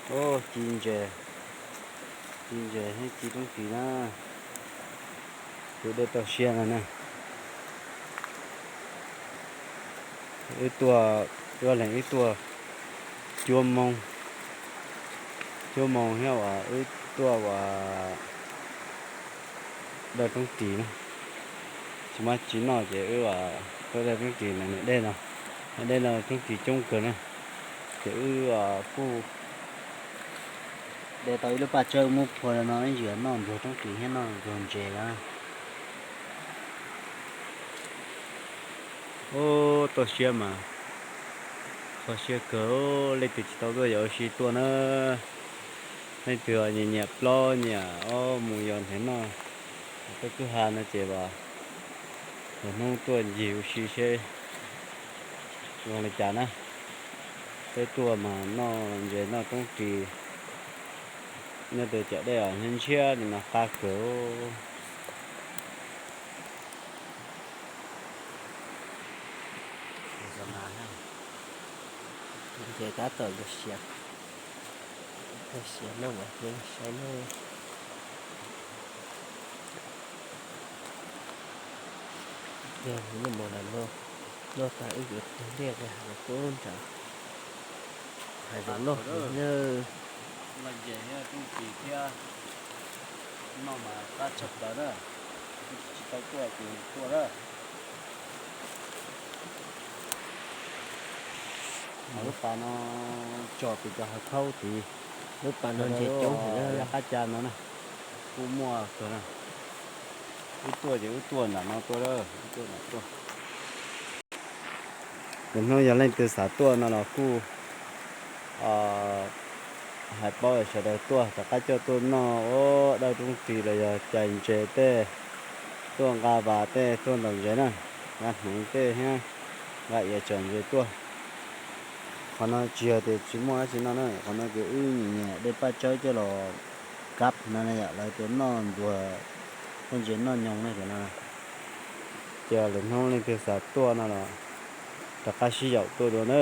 Ci ntses, ci ntses thiab ci roob ris na. Tus dej toj siab no na. Wb tuaj, wb leeg wb tuaj cuaj moos, cuaj moos thiab uas wb tuaj uas dawj roob ris na. Tsis muaj tsi noj ces wb tuaj dawj roob ris na, niam dej no, niam dej no roob ris coob kawg na. Ces wb kuj de tau ib lub paj tsawb muab phua rau no ib ntsis noj ntxuag roob ris thiab noj ntxuag ntses na. Ub, toj siab mas kho siab kawg, leej twg tsis tau tuaj yog ua si tuaj na. Leej twg nyiam nyiam plaub nyiam ob mus yos nrhiav noj tej kwj ha no ces vas lwm hnub tuaj ncig ua si seb zoo li cas na. Peb tuaj mas noj ntses noj roob ris nyob tej cov dej os, ntshiab ntshiab li no qab kawg. Ces tab tom yog siav, siav noj mas saib noj. Yog noj mov lam no, noj tas wb yuav tig liaj hav zoov nram hav zoov noj na. Noj mas qab tshaj plaws na, tsis tau tuaj ces tuaj na. Lub pas no tsom pem cov hav khaub tid, lub pas no ntses coob, yog qab ca no na, kuj muaj kawg na. Wb tuaj ces wb tuaj nram no tuaj, wb tuaj nram tuaj. Lwm hnub yog leej twg xav tuaj no los kuj hais paub sawv daws tuaj rov qab coj tuaj noj ua dawj roob ris los yog cais ntses tej, tuaj nqa vas tej, tuaj ntaus ntses na, nqa hneev tej thiab nqa iav tsom ntses tuaj. Qhov no tsis yog tias tsis muaj dab tsi noj na, qhov no ces wb nyiam nyiam de paj tsawb coj los kab no na yom, lawv tias noj ntxuag tej ntses noj nyoos na cov no. Ces lwm hnub leej twg xav tuaj no los rov qab sib yaum tuaj dua na.